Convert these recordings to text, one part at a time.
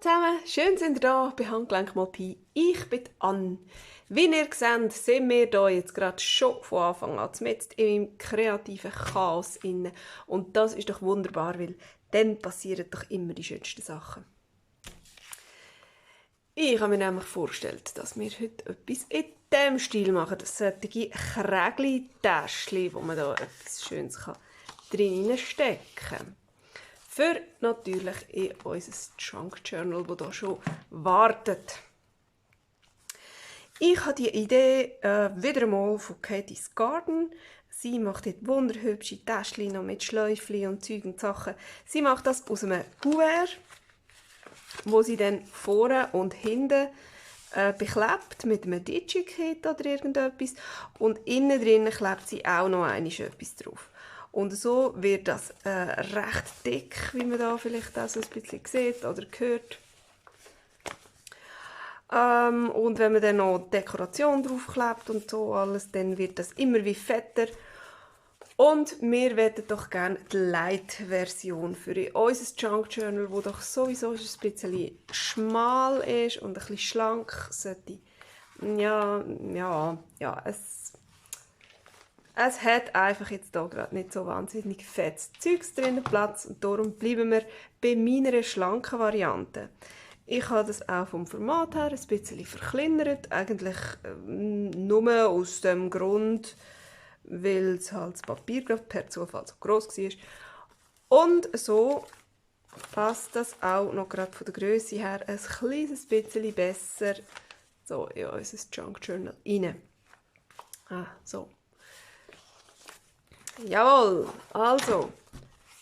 zusammen, schön sind ihr da bei Handgelenk mal Pi. Ich bin Anne. Wie ihr seht, sind wir hier jetzt gerade schon von Anfang an mitten im kreativen Chaos inne. Und das ist doch wunderbar, weil dann passieren doch immer die schönsten Sachen. Ich habe mir nämlich vorgestellt, dass wir heute etwas in diesem Stil machen. Das solche Krägli-Täschchen, wo man da etwas Schönes drin stecken kann. Für natürlich in unser Junk Journal, das hier schon wartet. Ich habe die Idee wieder einmal von Katie's Garden. Sie macht dort wunderhübsche Täschchen noch mit Schläufchen und Zeug und Sachen. Sie macht das aus einem Kuvert, wo sie dann vorne und hinten beklebt mit einem Digi-Kit oder irgendetwas. Und innen drin klebt sie auch noch etwas drauf. Und so wird das recht dick, wie man da vielleicht auch so ein bisschen sieht oder hört. Und wenn man dann noch Dekoration draufklebt und so alles, dann wird das immer wie fetter. Und wir möchten doch gerne die Light-Version für unser Junk Journal, wo doch sowieso ein bisschen schmal ist und ein bisschen schlank sollte. Es hat einfach jetzt hier gerade nicht so wahnsinnig fettes Zeugs drin Platz und darum bleiben wir bei meiner schlanken Variante. Ich habe das auch vom Format her ein bisschen verkleinert, eigentlich nur aus dem Grund, weil es halt das Papier gerade per Zufall so gross war. Und so passt das auch noch gerade von der Grösse her ein kleines bisschen besser so in unser Junk Journal rein. So. Jawohl, also,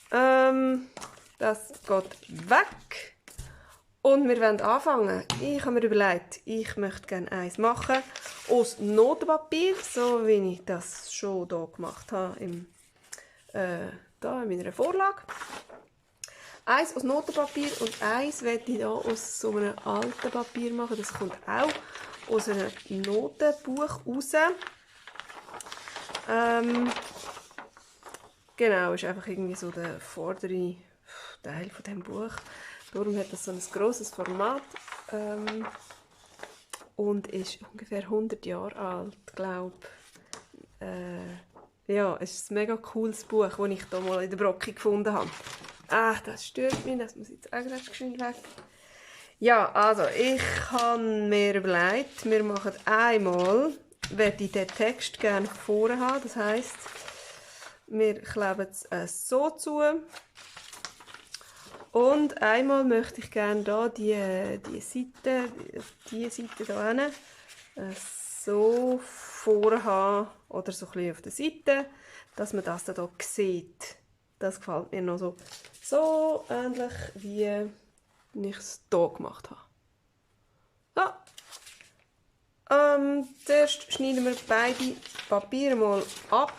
das geht weg und wir wollen anfangen. Ich habe mir überlegt, ich möchte gerne eins machen aus Notenpapier, so wie ich das schon hier gemacht habe, da in meiner Vorlage. Eins aus Notenpapier und eins werde ich hier aus so einem alten Papier machen. Das kommt auch aus einem Notenbuch raus. Genau, ist einfach irgendwie so der vordere Teil von diesem Buch. Darum hat das so ein grosses Format und ist ungefähr 100 Jahre alt, glaube ich. Ja, es ist ein mega cooles Buch, das ich hier mal in der Brocke gefunden habe. Das stört mich, das muss jetzt auch gleich geschwind weg. Ja, also, ich habe mir überlegt, wir machen einmal, werde ich den Text gerne vorne haben, das heisst, wir kleben es so zu. Und einmal möchte ich gerne hier die Seite hier so vorhaben oder so ein bisschen auf der Seite, dass man das hier sieht. Das gefällt mir noch so ähnlich, wie ich es hier gemacht habe. So. Zuerst schneiden wir beide Papiere mal ab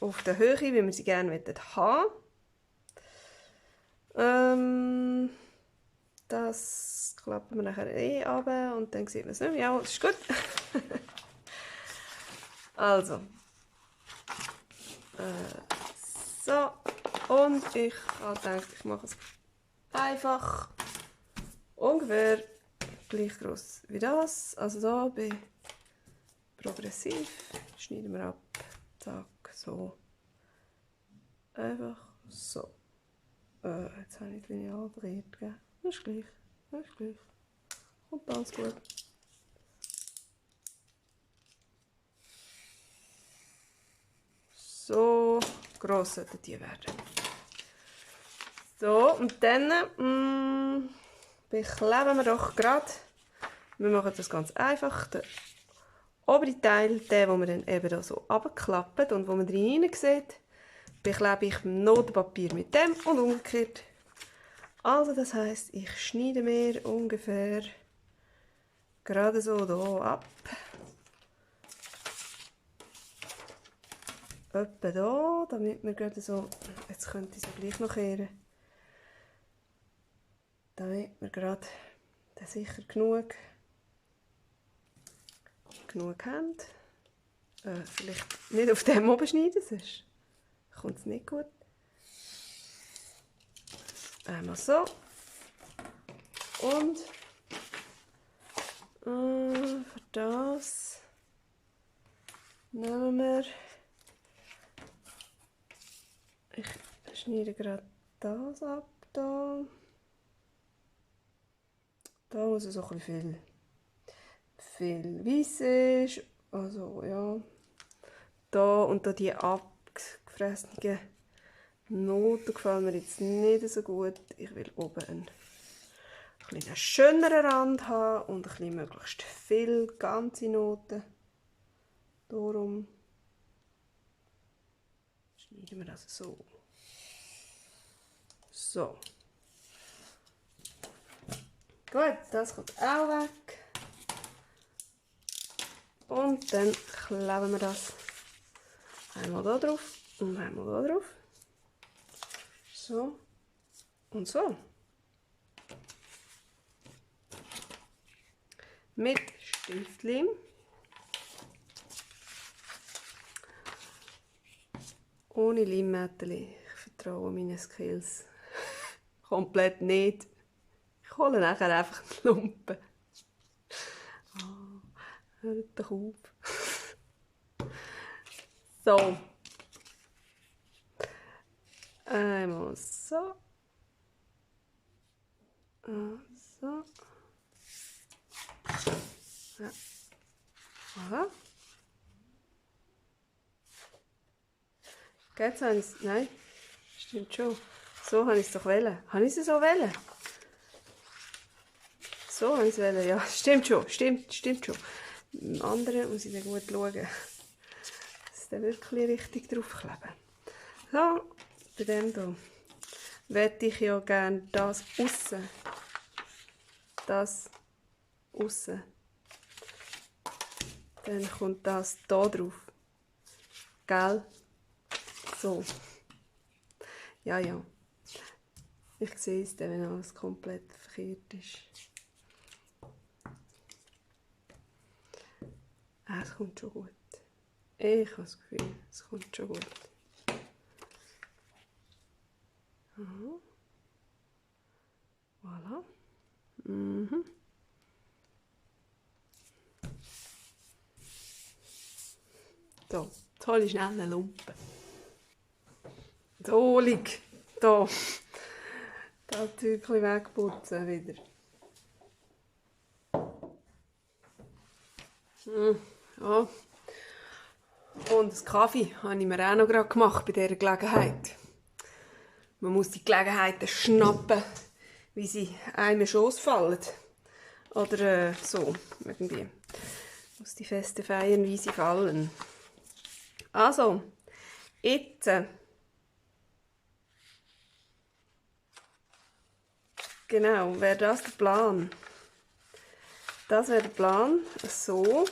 auf der Höhe, wie wir sie gerne haben. Das klappen wir nachher runter und dann sieht man es nicht mehr. Ja, das ist gut. Also. So. Und ich habe gedacht, ich mache es einfach ungefähr gleich groß wie das. Also da bei progressiv schneiden wir ab. Zack, so. Einfach so. Jetzt habe ich die Lineal gedreht, gell? Das ist gleich. Kommt alles gut. So gross sollten die werden. So, und dann bekleben wir doch gerade. Wir machen das ganz einfach. Der obere Teil, den wir dann eben da so runterklappen und wo man drin sieht, beklebe ich Notenpapier mit dem und umgekehrt. Also das heisst, ich schneide mir ungefähr gerade so hier ab. Etwa da, damit wir gerade so, jetzt könnte ich es gleich noch kehren, damit wir gerade sicher genug haben. Vielleicht nicht auf dem oben schneiden, sonst kommt es nicht gut. Einmal so. Und für das nehmen wir, ich schneide gerade das ab, da muss es so ein bisschen viel Weiss ist, also ja, da und da die abgefressenen Noten gefallen mir jetzt nicht so gut. Ich will oben einen schöneren Rand haben und möglichst viel ganze Noten. Darum schneiden wir das so. So. Gut, das kommt auch weg. Und dann kleben wir das einmal da drauf und einmal da drauf. So und so. Mit Stiftleim. Ohne Limmätteli. Ich vertraue meinen Skills komplett nicht. Ich hole nachher einfach die Lumpen. Oh, hört doch auf. So. Einmal so. So. Ja. Voilà. Geht's? Nein, stimmt schon. So habe ich es doch wollen. Habe ich es so wollen? So habe ich es wollen, ja. Stimmt schon, stimmt schon. Beim anderen muss ich dann gut schauen, dass der wirklich richtig draufkleben. So, bei dem hier möchte ich ja gerne das aussen. Das aussen. Dann kommt das hier drauf. Gell? So. Ja, ja. Ich sehe es dann, wenn alles komplett verkehrt ist. Es kommt schon gut. Ich habe das Gefühl, es kommt schon gut. Aha. Voilà. Mhm. So, jetzt hole ich schnell eine Lumpe. So, liegt da. Das Tüchlein wegputzen wieder. Ja. Und das Kaffee habe ich mir auch noch gerade gemacht bei dieser Gelegenheit. Man muss die Gelegenheiten schnappen, wie sie einem Schoss fallen. Oder so, irgendwie. Muss die Feste feiern, wie sie fallen. Also, jetzt. Genau, wäre das der Plan. Das wäre der Plan. So.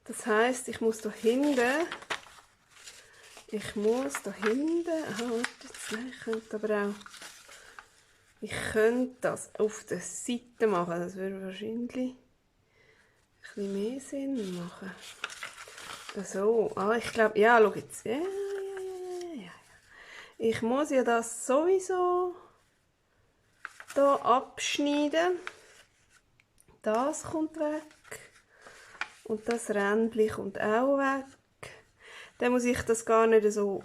Das heisst, ich muss da hinten. Aha, warte jetzt. Nein, ich könnte aber auch. Ich könnte das auf der Seite machen. Das würde wahrscheinlich ein bisschen mehr Sinn machen. So. Ah, ich glaube, ja, schau jetzt. Ja. Ich muss ja das sowieso hier abschneiden. Das kommt weg. Und das Rändchen kommt auch weg. Dann muss ich das gar nicht so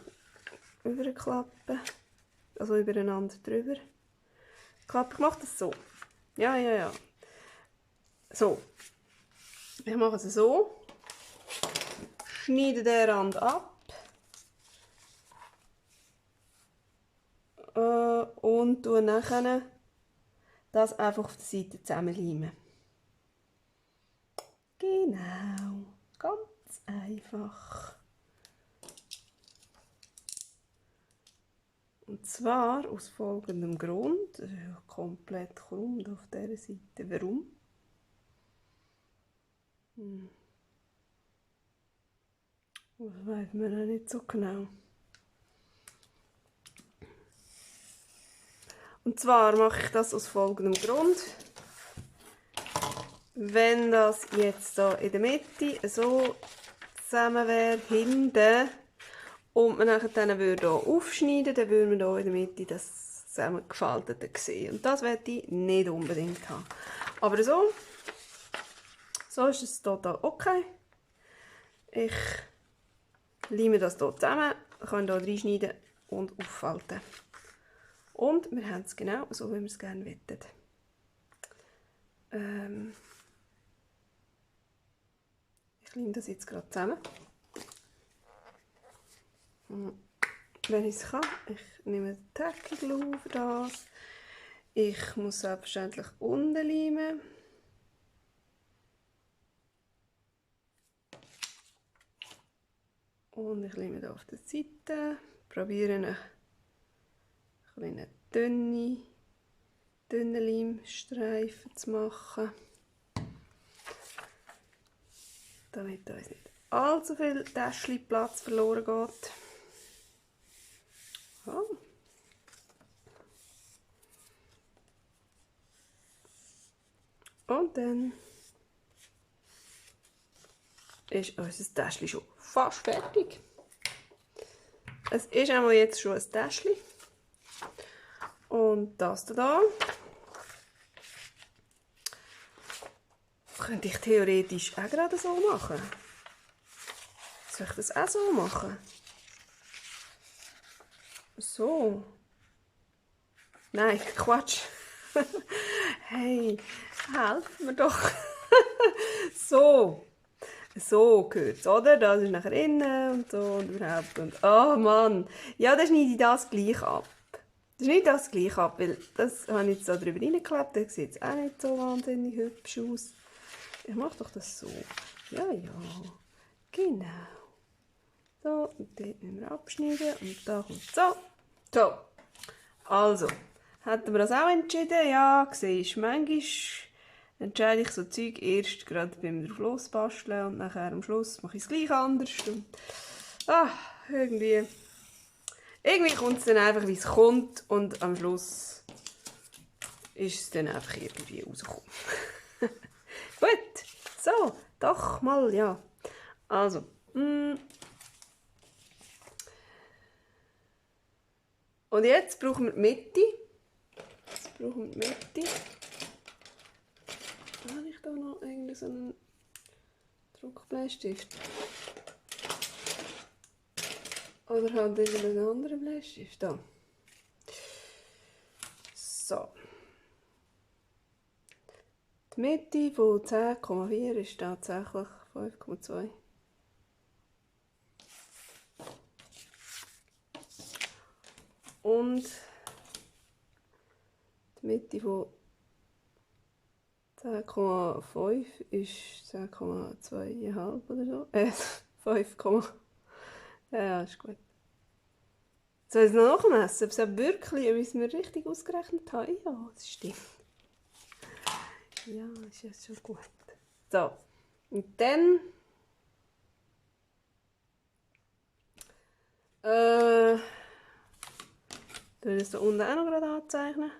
überklappen. Also übereinander drüber. Ich mache das so. Ja. So. Ich mache es so. Schneide den Rand ab. Und tue nachher das einfach auf der Seite zusammenleimen. Genau. Ganz einfach. Und zwar aus folgendem Grund. Komplett krumm auf dieser Seite. Warum? Das weiß man auch nicht so genau. Und zwar mache ich das aus folgendem Grund. Wenn das jetzt da in der Mitte so zusammen wäre, hinten, und man nachher dann würde aufschneiden, dann würde man hier in der Mitte das zusammengefalteten gesehen. Und das möchte ich nicht unbedingt haben. Aber so ist es total okay. Ich leime das hier zusammen, kann hier reinschneiden und auffalten. Und wir haben es genau so, wie wir es gerne möchten. Ich leime das jetzt gerade zusammen. Wenn ich es kann, ich nehme den Tacky Glue für das. Ich muss selbstverständlich unten leimen. Und ich leime hier auf der Seite. Probiere einen kleinen dünnen Leimstreifen zu machen. Damit uns nicht allzu viel Täschchenplatz verloren geht. So. Und dann ist unser Täschchen schon fast fertig. Es ist einmal jetzt schon ein Täschchen. Und das da könnte ich theoretisch auch gerade so machen. Soll ich das auch so machen? So. Nein, Quatsch. Hey, helf mir doch. So gehört es, oder? Das ist nachher innen und so und überhaupt. Und, oh Mann. Ja, dann schneide ich das gleich ab. Das schneide das gleich ab, weil das habe ich jetzt da drüber reingeklappt. Das sieht jetzt auch nicht so wahnsinnig hübsch aus. Ich mache doch das so. Ja, genau. So, und dort müssen wir abschneiden und da kommt so. So, also, hätten wir das auch entschieden? Ja, siehst du, manchmal entscheide ich so Zeug erst gerade beim drauf losbasteln und nachher am Schluss mache ich es gleich anders. Und, irgendwie kommt es dann einfach, wie es kommt und am Schluss ist es dann einfach irgendwie rausgekommen. Gut, so, doch mal, ja. Also, und jetzt brauchen wir die Mitte. Habe ich da noch irgendeinen so einen Druckbleistift? Oder halt irgendeinen anderen Bleistift? Da. So. Die Mitte von 10,4 ist tatsächlich 5,2. Und die Mitte von 10,5 ist 10,2,5 oder so. 5, ja, ist gut. Soll ich es noch nachmessen, ob es wir richtig ausgerechnet haben? Ja, das stimmt. Ja, ist jetzt schon gut. So, und dann ich das da unten auch noch gerade anzeichnen.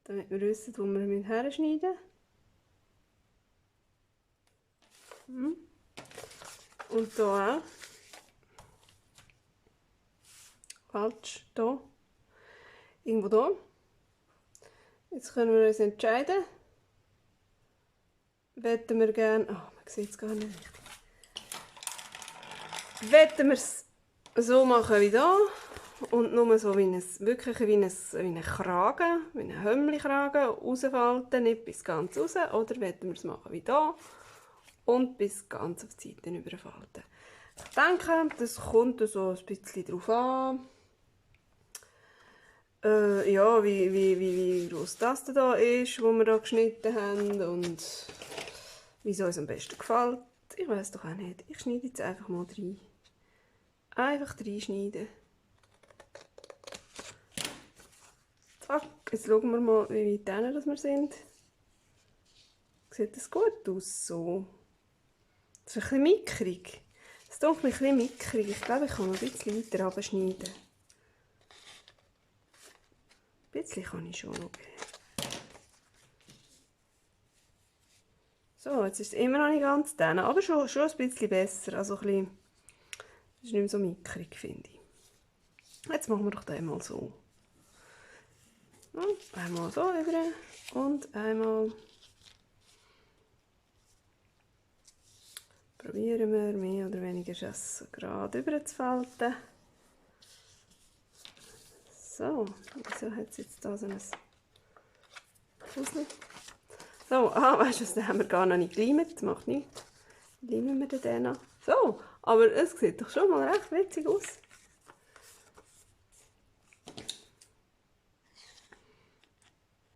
Damit wir wissen, wo wir herschneiden müssen. Und hier auch. Falsch, hier. Irgendwo hier. Jetzt können wir uns entscheiden. Wollen wir gerne... Oh, man sieht es gar nicht richtig. Wollen wir es so machen wie hier. Und nur so wirklich wie ein Kragen, wie ein Hömmli-Kragen rausfalten, nicht bis ganz raus. Oder wollen wir es machen wie hier und bis ganz auf die Seiten überfalten. Ich denke, das kommt so ein bisschen darauf an, ja, wie groß das da ist, wo wir da geschnitten haben und wie es uns am besten gefällt. Ich weiß doch auch nicht. Ich schneide jetzt einfach mal rein. Einfach reinschneiden. Zack, jetzt schauen wir mal, wie weit das wir sind. Sieht das gut aus? So. Das ist ein bisschen mickrig. Das tut mir ein bisschen mickrig. Ich glaube, ich kann noch ein bisschen weiter abschneiden. Ein bisschen kann ich schon noch geben. So, jetzt ist es immer noch nicht ganz dünn, aber schon ein bisschen besser. Also ein bisschen, das ist nicht mehr so mickrig, finde ich. Jetzt machen wir doch den mal so. Und einmal so über und einmal probieren wir mehr oder weniger das gerade über zu falten. So, wieso hat es jetzt da so ein Fussel? So, weißt du, den haben wir gar noch nicht geleimt, macht nichts. Leimen wir den noch. So, aber es sieht doch schon mal recht witzig aus.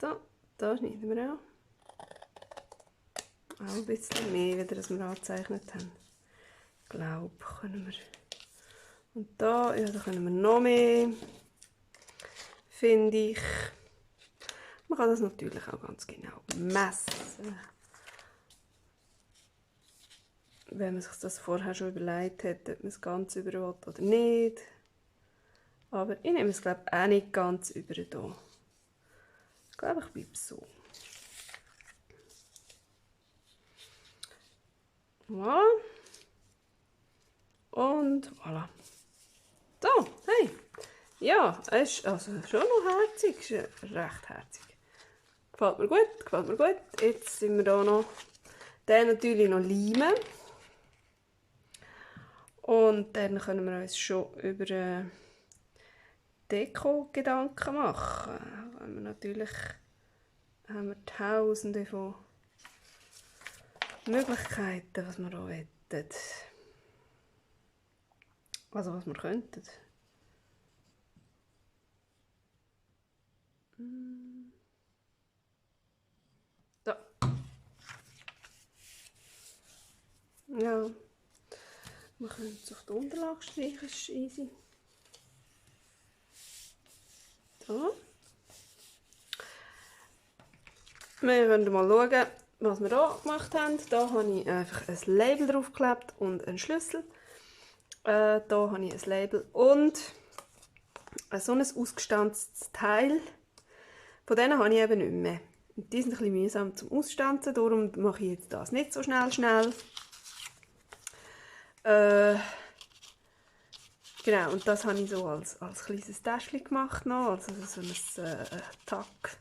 So, da schneiden wir auch. Auch ein bisschen mehr, wieder, als wir angezeichnet haben. Ich glaube, können wir. Und da, ja, da können wir noch mehr, finde ich. Man kann das natürlich auch ganz genau messen. Wenn man sich das vorher schon überlegt hat, ob man es ganz über will oder nicht. Aber ich nehme es, glaube ich, auch nicht ganz über hier. Ich glaube, ich bleibe so. Voilà. Und voilà. So, hey. Ja, es ist also schon noch herzig. Ist recht herzig. Gefällt mir gut, gefällt mir gut. Jetzt sind wir hier noch den natürlich noch leimen. Und dann können wir uns schon über Deko Gedanken machen. Wenn wir natürlich haben wir tausende von Möglichkeiten, was wir hier wollen. Also was wir könnten. So. Ja. Wir können es auf die Unterlage streichen, ist easy. So. Wir können mal schauen, was wir hier gemacht haben. Hier habe ich einfach ein Label draufgeklebt und einen Schlüssel. Hier habe ich ein Label und so ein ausgestanztes Teil. Von denen habe ich eben nicht mehr. Und die sind ein bisschen mühsam zum Ausstanzen, darum mache ich jetzt das nicht so schnell. Genau, und das habe ich so als kleines Täschchen gemacht noch, also so ein Tack.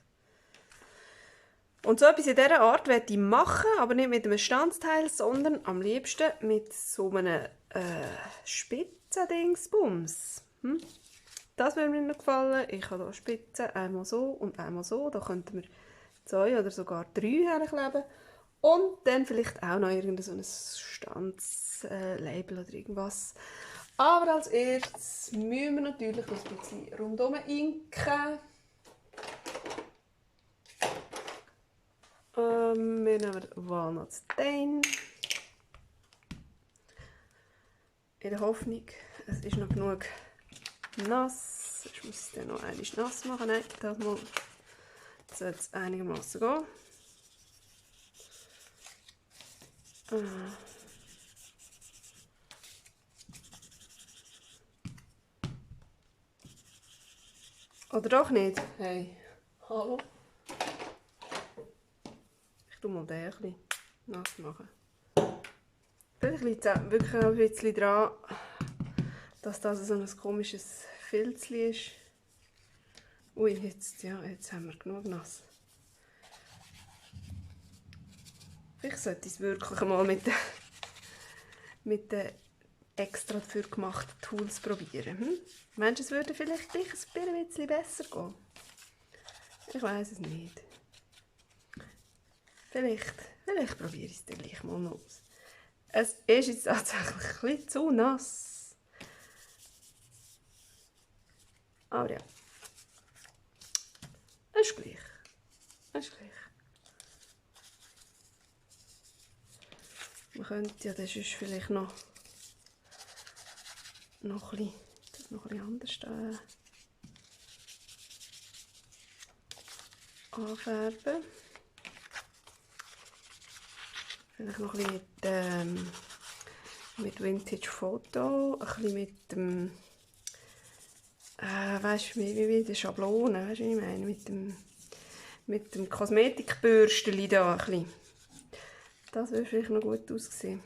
Und so etwas in dieser Art werde ich machen, aber nicht mit einem Standsteil, sondern am liebsten mit so einem Spitzendingsbums. Das würde mir noch gefallen. Ich habe hier Spitzen, einmal so und einmal so. Da könnten wir 2 oder sogar 3 herkleben. Und dann vielleicht auch noch irgendein so ein Standslabel oder irgendwas. Aber als erstes müssen wir natürlich noch ein bisschen rundherum inken. Wir nehmen Walnut Stain. In der Hoffnung, es ist noch genug nass. Ich muss es dann noch einmal nass machen. Nein, das mal sollte es einigermaßen gehen. Oder doch nicht? Hey, hallo? Ich tue mal den ein bisschen nass machen. Vielleicht liegt es wirklich auch ein bisschen daran, dass das so ein komisches Filzchen ist. Ui, jetzt haben wir genug nass. Vielleicht sollte ich es wirklich einmal mit den extra dafür gemachten Tools probieren. Meinst du, es würde vielleicht gleich ein bisschen besser gehen? Ich weiß es nicht. Vielleicht probiere ich es dann gleich mal noch aus. Es ist jetzt tatsächlich ein bisschen zu nass. Aber ja. Es ist gleich. Man könnte ja das ist vielleicht noch ein bisschen anders anfärben. Vielleicht noch ein bisschen mit Vintage Photo, ein bisschen mit dem weißt du, wie die Schablone, weißt du, wie ich meine, mit dem Kosmetikbürstchen da ein bisschen. Das würde vielleicht noch gut aussehen.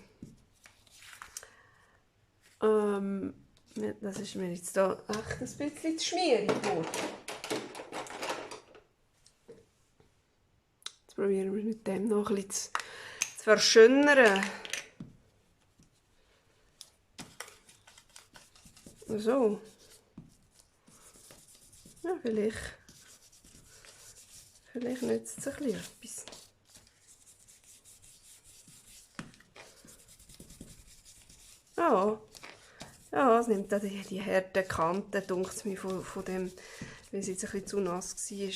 Das ist mir jetzt hier echt ein bisschen zu schmierig geworden. Jetzt probieren wir mit dem noch ein bisschen zu verschönern. So. Ja, vielleicht nützt es ein bisschen etwas. Ja, es nimmt auch die harten Kanten, denkt es mir, von dem, weil es jetzt ein bisschen zu nass war.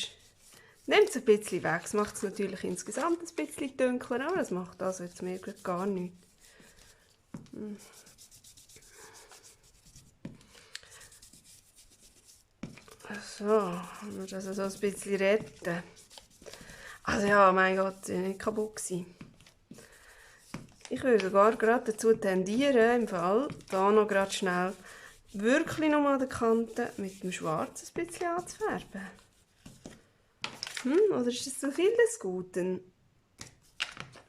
Nimmt es ein bisschen weg. Es macht es natürlich insgesamt ein bisschen dunkler, aber es macht also jetzt mir gar nichts. So, wir das also ein bisschen retten. Also ja, mein Gott, sie war nicht kaputt gewesen. Ich würde sogar gerade dazu tendieren, im Fall, da noch gerade schnell wirklich nochmal die Kanten mit dem Schwarz ein bisschen anzufärben. Oder ist das zu viel des Guten?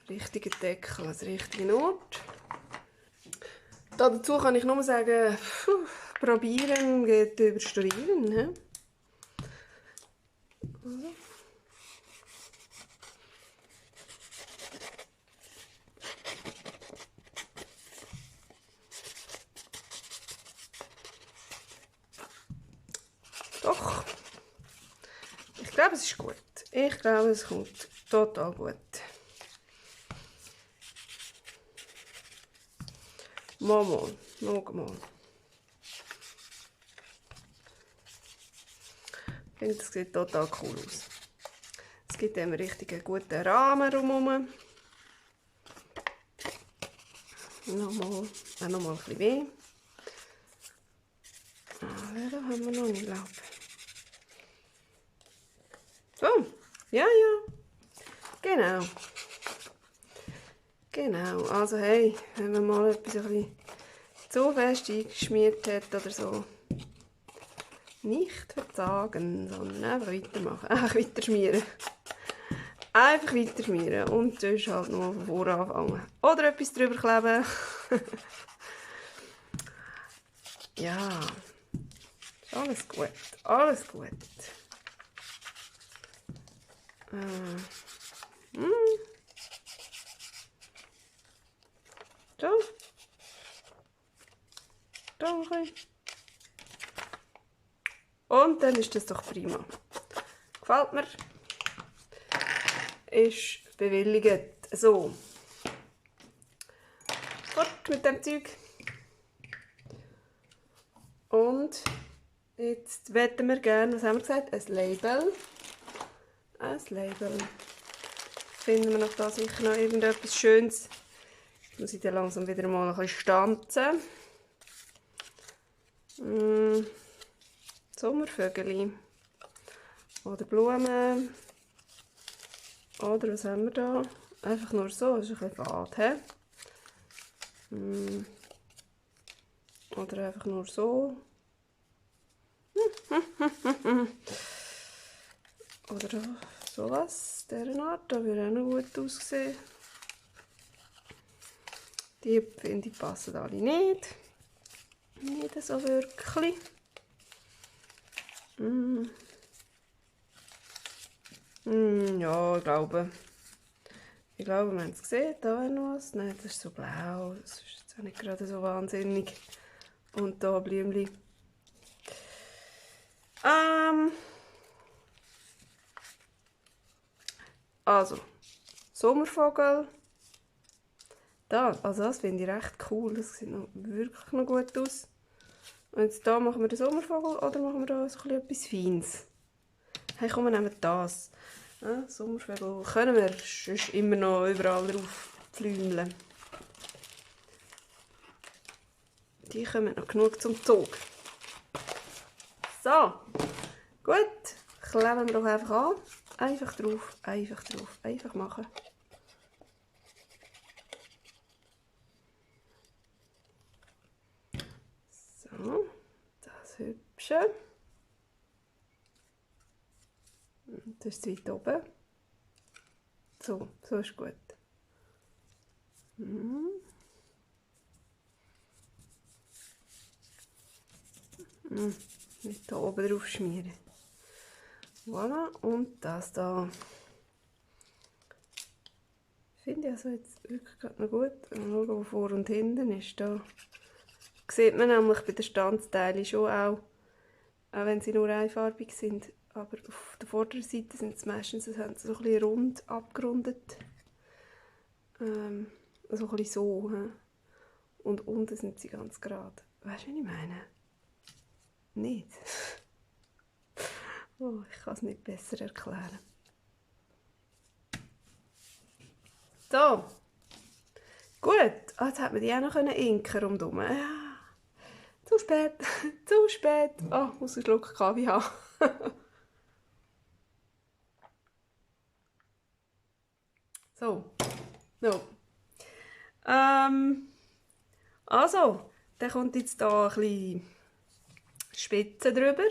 Richtiger Deckel, also richtiger Ort. Dazu kann ich nur sagen, probieren geht über Studieren. Also. Doch. Ich glaube, es ist gut. Ich glaube, es kommt total gut. Mal. Ich finde, das sieht total cool aus. Es gibt einen richtigen guten Rahmen drumherum. Nochmal ein bisschen weh. Da haben wir noch nicht, glaube ich. So, ja. Genau, also hey, wenn man mal etwas ein bisschen zu fest eingeschmiert hat oder so, nicht verzagen, sondern einfach weitermachen, einfach weiterschmieren. Einfach weiterschmieren und sonst halt noch von vorne anfangen. Oder etwas drüber kleben. Ja, ist alles gut, alles gut. So. Danke. Und dann ist das doch prima. Gefällt mir. Ist bewilligt. So. Gut mit dem Zeug. Und jetzt wetten wir gerne, was haben wir gesagt? Ein Label. Ein Label. Finden wir noch da sicher noch irgendetwas Schönes. Muss ich dann langsam wieder mal ein bisschen stanzen. Sommervögel. Oder Blumen. Oder was haben wir da? Einfach nur so, das ist ein bisschen fad. Oder einfach nur so. Oder sowas, dieser Art, da würde auch noch gut aussehen. Die finde ich passen alle nicht. Nicht so wirklich. Ja, ich glaube, wir haben es gesehen. Da wäre noch was. Nein, das ist so blau. Das ist jetzt auch nicht gerade so wahnsinnig. Und da Blümchen. Also, Sommervogel. Da, also das finde ich recht cool. Das sieht wirklich noch gut aus. Und jetzt da machen wir den Sommervogel oder machen wir da so etwas Feines? Hey, komm, wir nehmen das. Ja, Sommervogel können wir sonst immer noch überall drauf pflümeln. Die kommen noch genug zum Zug. So, gut. Kleben wir doch einfach an. Einfach drauf, einfach machen. So, das Hübsche. Das ist weit oben. So ist gut. Nicht hier oben drauf schmieren. Voilà, und das da. Finde ich also jetzt wirklich gerade noch gut. Mal schauen, wo vor und hinten ist. Da sieht man nämlich bei den Stanzteilen schon auch wenn sie nur einfarbig sind. Aber auf der vorderen Seite sind sie meistens so ein bisschen rund abgerundet. Also ein bisschen so. Und unten sind sie ganz gerade. Weißt du, was ich meine? Nicht? Oh, ich kann es nicht besser erklären. So. Gut. Jetzt hat man die auch noch inken rundherum. Ja. Zu spät. Zu spät. Oh, ich muss einen Schluck Kaffee haben. So. No. Also, dann kommt jetzt hier ein bisschen Spitze drüber.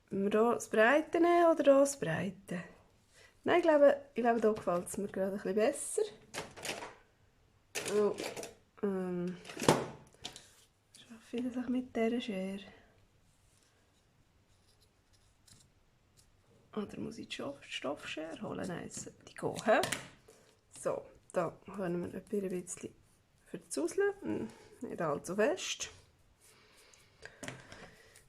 Wollen wir hier das Breite nehmen oder hier das Breite? Nein, ich glaube hier gefällt es mir gerade ein bisschen besser. So, schaffe ich das auch mit dieser Schere? Oder muss ich die Stoffschere holen? Nein, es sollte gehen. He? So, da können wir ein bisschen verzuseln. Nicht allzu fest.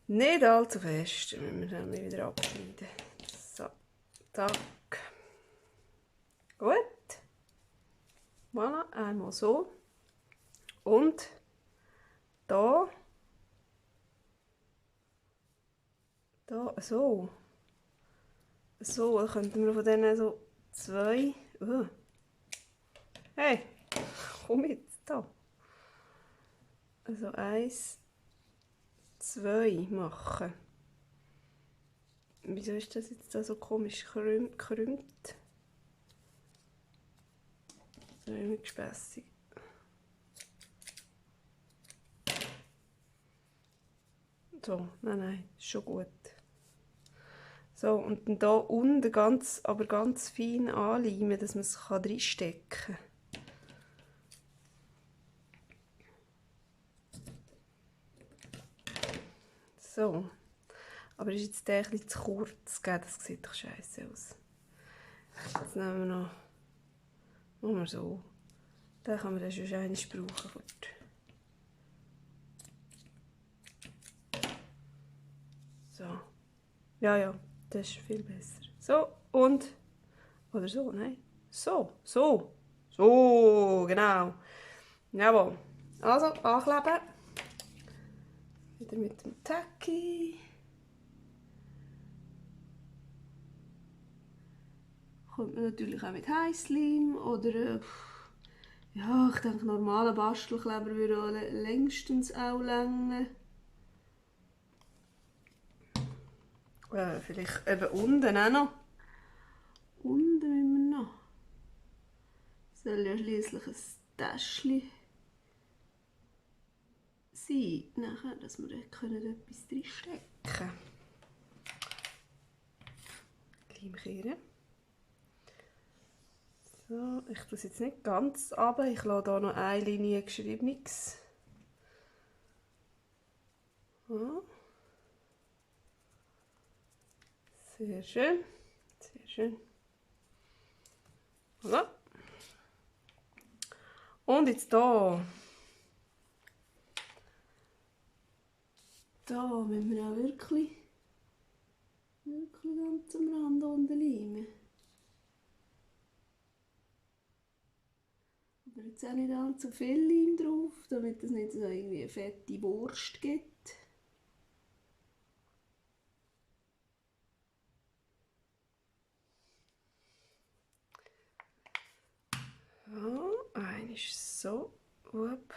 Nicht allzu fest. Dann müssen wir dann wieder abschneiden. So, zack. Gut. Voilà, einmal so. Und da so. So, dann könnten wir von denen so 2. Hey, komm jetzt da. Also 1, 2 machen. Wieso ist das jetzt da so komisch gekrümmt? So irgendwie gespässig. So, nein, ist schon gut. So, und dann hier unten aber ganz fein anleimen, dass man es reinstecken kann. So. Aber ist jetzt der ein bisschen zu kurz, gell? Das sieht doch scheiße aus. Jetzt nehmen wir noch. Machen wir so. Den kann man dann schon einmal brauchen. So. Ja, das ist viel besser. So, und. Oder so, nein. So, genau. Jawohl. Also, ankleben. Wieder mit dem Tacky. Kommt man natürlich auch mit Heißleim oder ja, ich denke, normaler Bastelkleber würde auch längstens auch länger. Vielleicht eben unten auch noch. Unten immer noch. Soll ja schliesslich ein Täschchen sein, nachher, dass wir dort etwas reinstecken können. Leimkehren. So, ich tue es jetzt nicht ganz runter. Ich lasse hier noch eine Linie Geschriebenes. Ja. Sehr schön. Sehr schön. Voilà. Und jetzt hier. Da müssen wir auch wirklich ganz am Rand unten leimen. Aber jetzt auch nicht allzu viel Leim drauf, damit es nicht so irgendwie eine fette Wurst gibt. Ja, ein ist so. Upp.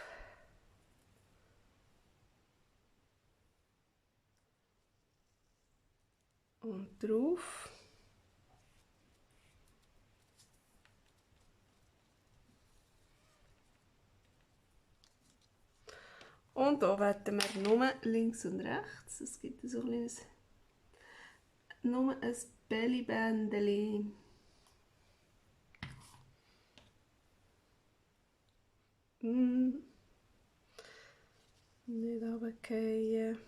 Und drauf. Und hier werden wir nur links und rechts. Es gibt so ein kleines, nur ein Bellybändchen. Nicht runterfallen.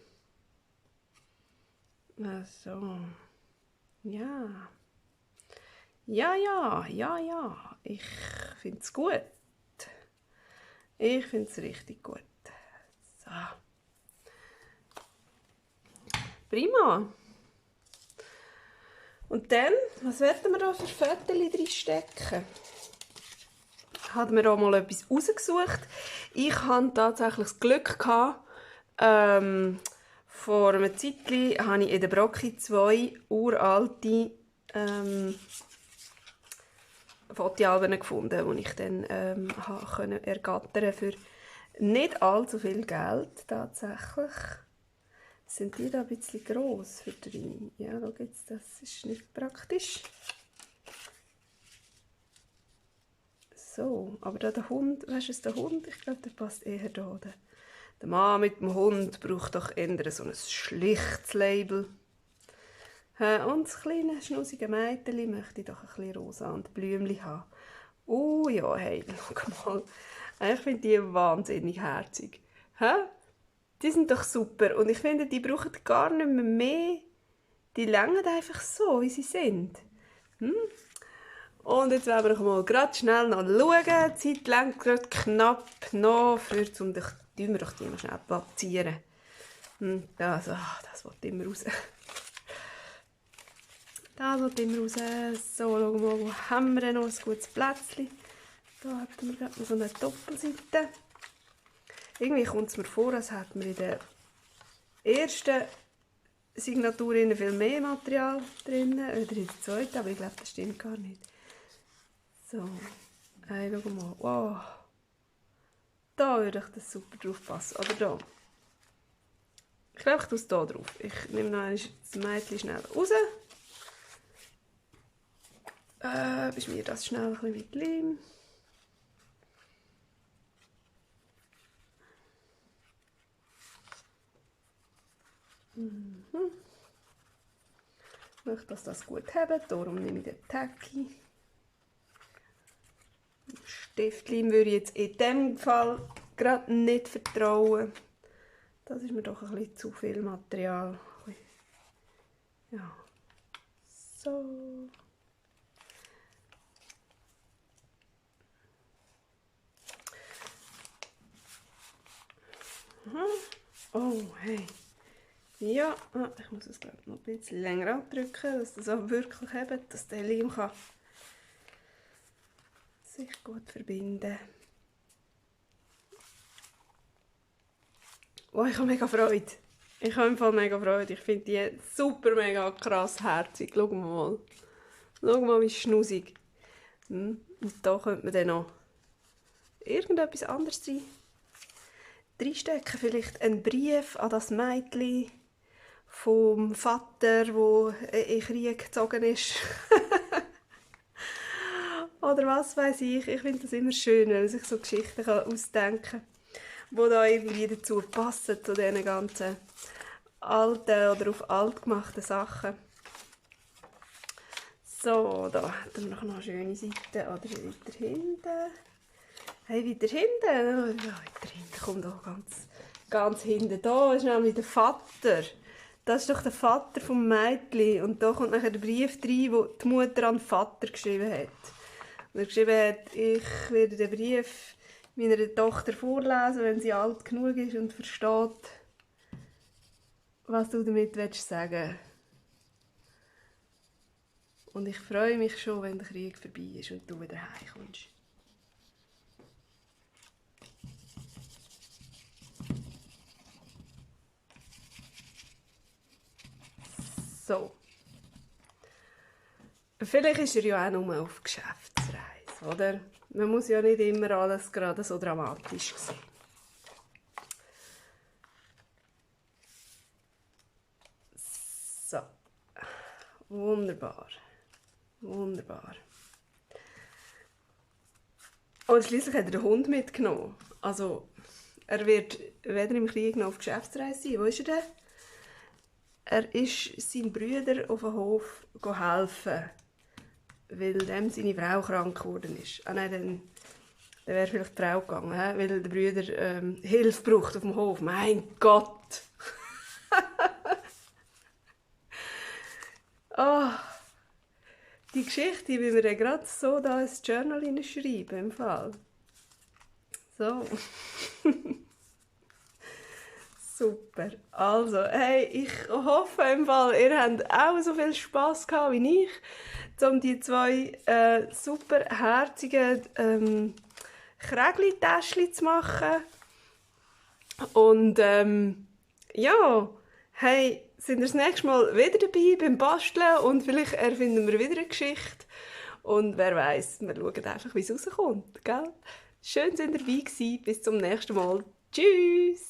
Also. Ja. Ja. Ich finde es gut. Ich finde es richtig gut. So. Prima. Und dann, was werden wir da für Fotos reinstecken? Hat mir auch mal etwas rausgesucht. Ich hatte tatsächlich das Glück gehabt, vor einer Zeit habe ich in der Brocki 2 uralte Fotoalben gefunden, die ich dann ergattern für nicht allzu viel Geld tatsächlich. Sind die da ein bisschen gross für drin? Ja, schau jetzt, das ist nicht praktisch. So, aber da der Hund, weißt du, der Hund, ich glaube, der passt eher da. Der Mann mit dem Hund braucht doch eher so ein schlichtes Label. Und das kleine, schnusige Mädchen möchte doch ein bisschen rosa und Blümchen haben. Oh ja, hey, schau mal. Ich finde die wahnsinnig herzig. Die sind doch super und ich finde, die brauchen gar nicht mehr. Die reichen einfach so, wie sie sind. Und jetzt werden wir mal gerade schnell noch schauen. Die Zeit lang gerade knapp noch, um die wir doch die noch schnell platzieren. Das will immer raus. Das will immer raus. So, schauen wir mal, wo haben wir denn noch ein gutes Plätzchen. Da hätten wir gerade noch so eine Doppelseite. Irgendwie kommt es mir vor, als hätten wir in der ersten Signatur viel mehr Material drin, oder in der zweiten, aber ich glaube, das stimmt gar nicht. So, hey, schau mal, wow. Da würde das super drauf passen, oder da. Ich glaube, ich tue es hier drauf. Ich nehme noch das Mädchen schnell raus. Beschmiere das schnell ein bisschen mit Leim. Ich möchte, dass das gut haben, darum nehme ich den Tacky. Stiftleim würde ich jetzt in diesem Fall gerade nicht vertrauen. Das ist mir doch ein bisschen zu viel Material. Ja, so. Oh, hey. Ja, ich muss es glaube ich noch ein bisschen länger andrücken, dass das auch wirklich hebt, dass der Leim kann sich gut verbinden. Oh, ich habe mega Freude. Ich habe im Fall mega Freude. Ich finde die super mega krass herzig. Schau mal. Schau mal, wie schnusig. Und da könnte man dann noch irgendetwas anderes reinstecken. Vielleicht einen Brief an das Mädchen vom Vater, der in den Krieg gezogen ist. Oder was weiß ich. Ich finde das immer schön, wenn man sich so Geschichten ausdenken kann, die da irgendwie dazu passen, zu diesen ganzen alten oder auf alt gemachten Sachen. So, da haben wir noch eine schöne Seite. Oder weiter hinten. Hey, weiter hinten. Ja, weiter hinten. Kommt auch ganz hinten. Da ist nämlich der Vater. Das ist doch der Vater vom Mädchen. Und da kommt nachher der Brief rein, den die Mutter an den Vater geschrieben hat. Und er geschrieben hat, ich werde den Brief meiner Tochter vorlesen, wenn sie alt genug ist und versteht, was du damit sagen willst. Und ich freue mich schon, wenn der Krieg vorbei ist und du wieder heimkommst. So. Vielleicht ist er ja auch nur auf Geschäftsreise, oder? Man muss ja nicht immer alles gerade so dramatisch sehen. So. Wunderbar. Wunderbar. Und schliesslich hat er den Hund mitgenommen. Also, er wird weder im Krieg noch auf Geschäftsreise sein. Wo ist er denn? Er ist seinem Bruder auf dem Hof helfen, weil dem seine Frau krank geworden ist. Ah nein, dann wäre vielleicht die Frau gegangen, weil der Brüder Hilfe braucht auf dem Hof. Mein Gott! Oh, die Geschichte will wir gerade so da ins Journal schreiben, im Fall. So. Super. Also, hey, ich hoffe im Fall, ihr habt auch so viel Spass gehabt wie ich, um die zwei super herzigen Krägli-Täschchen zu machen. Und ja, hey, sind wir das nächste Mal wieder dabei beim Basteln und vielleicht erfinden wir wieder eine Geschichte. Und wer weiß, wir schauen einfach, wie es rauskommt. Gell? Schön, dass ihr dabei gewesen. Bis zum nächsten Mal. Tschüss!